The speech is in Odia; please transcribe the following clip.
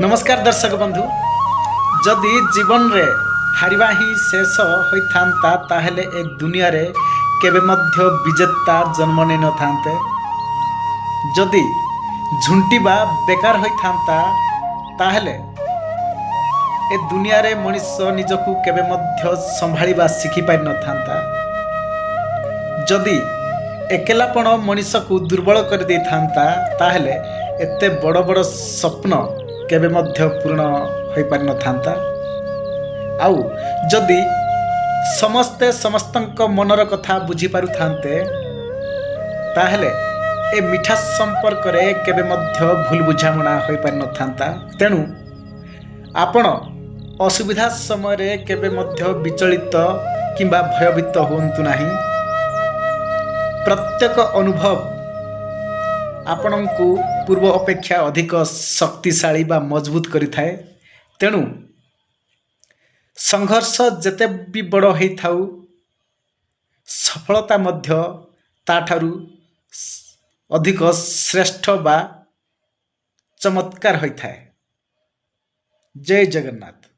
ନମସ୍କାର ଦର୍ଶକ ବନ୍ଧୁ। ଯଦି ଜୀବନରେ ହାରିବା ହିଁ ଶେଷ ହୋଇଥାନ୍ତା, ତାହେଲେ ଏ ଦୁନିଆରେ କେବେ ମଧ୍ୟ ବିଜେତା ଜନ୍ମ ନେଇନଥାନ୍ତେ। ଯଦି ଝୁଣ୍ଟିବା ବେକାର ହୋଇଥାନ୍ତା, ତାହେଲେ ଏ ଦୁନିଆରେ ମଣିଷ ନିଜକୁ କେବେ ମଧ୍ୟ ସମ୍ଭାଳିବା ଶିଖିପାରିନଥାନ୍ତା। ଯଦି ଏକଲାପଣ ମଣିଷକୁ ଦୁର୍ବଳ କରିଦେଇଥାନ୍ତା, ତାହେଲେ ଏତେ ବଡ଼ ବଡ଼ ସ୍ୱପ୍ନ କେବେ ମଧ୍ୟ ପୂରଣ ହୋଇପାରିନଥାନ୍ତା। ଆଉ ଯଦି ସମସ୍ତେ ସମସ୍ତଙ୍କ ମନର କଥା ବୁଝିପାରୁଥାନ୍ତେ, ତାହେଲେ ଏ ମିଠା ସମ୍ପର୍କରେ କେବେ ମଧ୍ୟ ଭୁଲ ବୁଝାମଣା ହୋଇପାରିନଥାନ୍ତା। ତେଣୁ ଆପଣ ଅସୁବିଧା ସମୟରେ କେବେ ମଧ୍ୟ ବିଚଳିତ କିମ୍ବା ଭୟଭୀତ ହୁଅନ୍ତୁ ନାହିଁ। ପ୍ରତ୍ୟେକ ଅନୁଭବ ଆପଣଙ୍କୁ ପୂର୍ବ ଅପେକ୍ଷା ଅଧିକ ଶକ୍ତିଶାଳୀ ବା ମଜବୁତ କରିଥାଏ। ତେଣୁ ସଂଘର୍ଷ ଯେତେ ବି ବଡ଼ ହେଇଥାଉ, ସଫଳତା ମଧ୍ୟ ତାଠାରୁ ଅଧିକ ଶ୍ରେଷ୍ଠ ବା ଚମତ୍କାର ହୋଇଥାଏ। ଜୟ ଜଗନ୍ନାଥ।